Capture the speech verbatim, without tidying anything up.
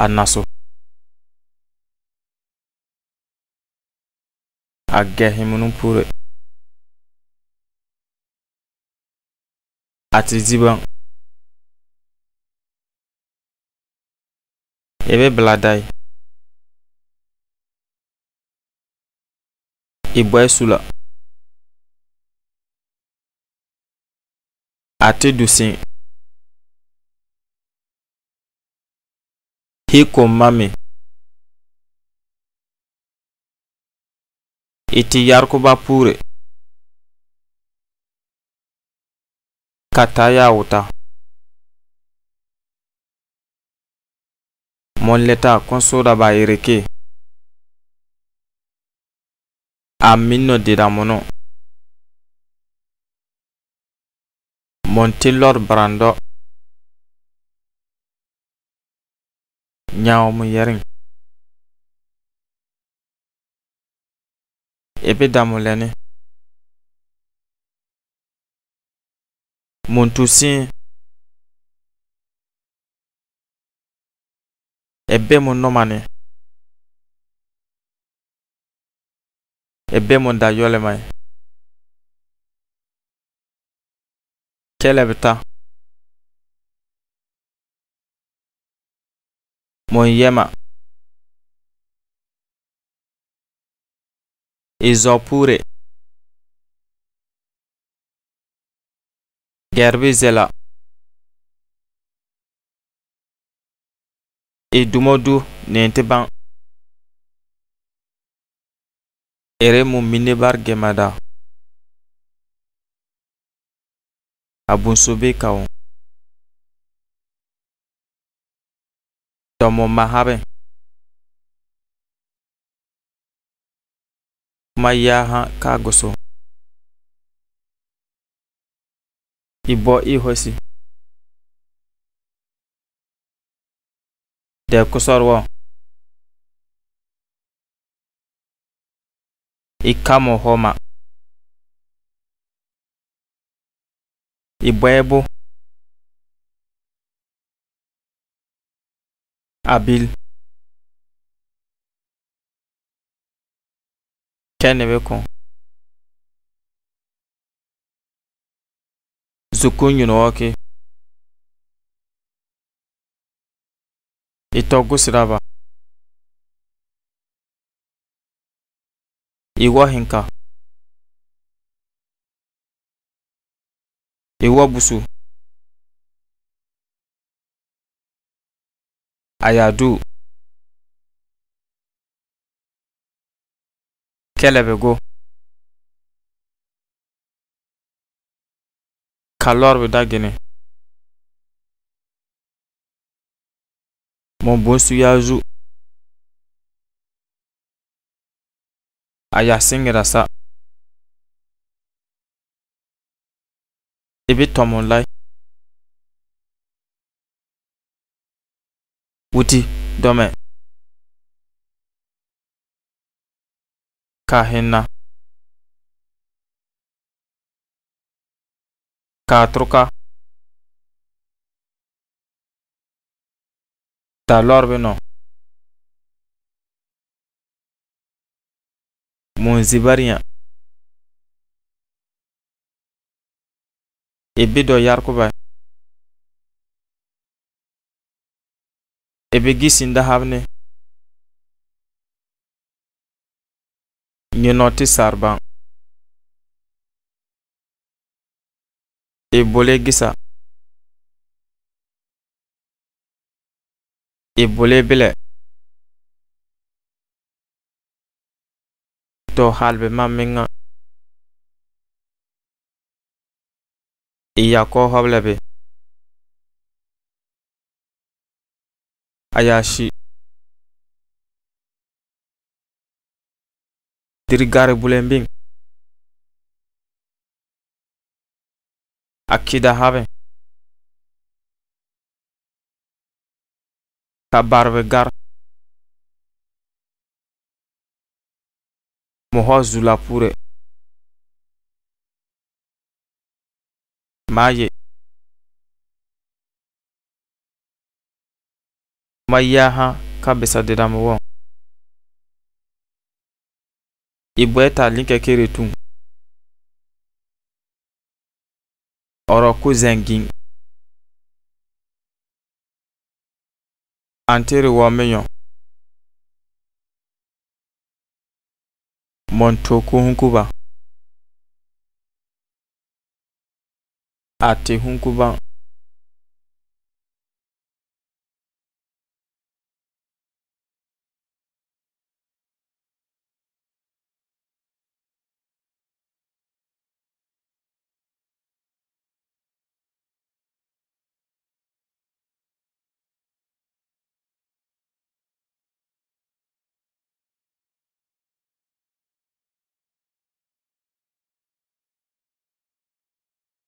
Anaso. Agɛhemunu pure. Ati ziban. Ebe bladai. Ibɔɛ sula. Ati dusin. Hiko mami. Iti yarkuba pure. Kata ya uta. Mon leta konsoda ba ireke. Amino dida mono. Mon ti lor brando. Nyao mo yering. Ebe damo leni. Mon tusin. Ebe mo nomani. Ebe mo dayole mai. Kelebita. Mon yema. Izo pure. Gerbi zela. Idumo du nenti ban. Ere mo mini bar gemada. Abunsu bi kawo. Tomo mahabe. Kuma yaha ka goso. Ibo ihosi. De kusor wo. Ikamo homa. Ibo ebu. Abil. Kene be kon. Zuku nyuno oke. Ito gusiraba. Iwo hinka. Iwo busu. Ayadu. Kelebe go. Kalor be dagene. Mo bonsu yazu. Aya singirasa. Ibi tomon lai. Wuti dome. Ka hinna. Ka truka. Da lor be no. Munzi barinya. Ibi do yarkuba. Ibi gisi nda habne. Nyino ti sarban. Ibole gisa. Ibole bile. To halbe ma minga. Iyako hoble be. Ayashi. Diri gari bulembing. Akida habe. Ka barbe gar. Moho zula pure. Maye. Mayá hã ka besa dedamɔ wɔ. Ibue ta lin kekere tun. Ɔrɔku zengin. Antere wɔ menyɔ. Mɔntoku hunkuba. Ate hunkuba.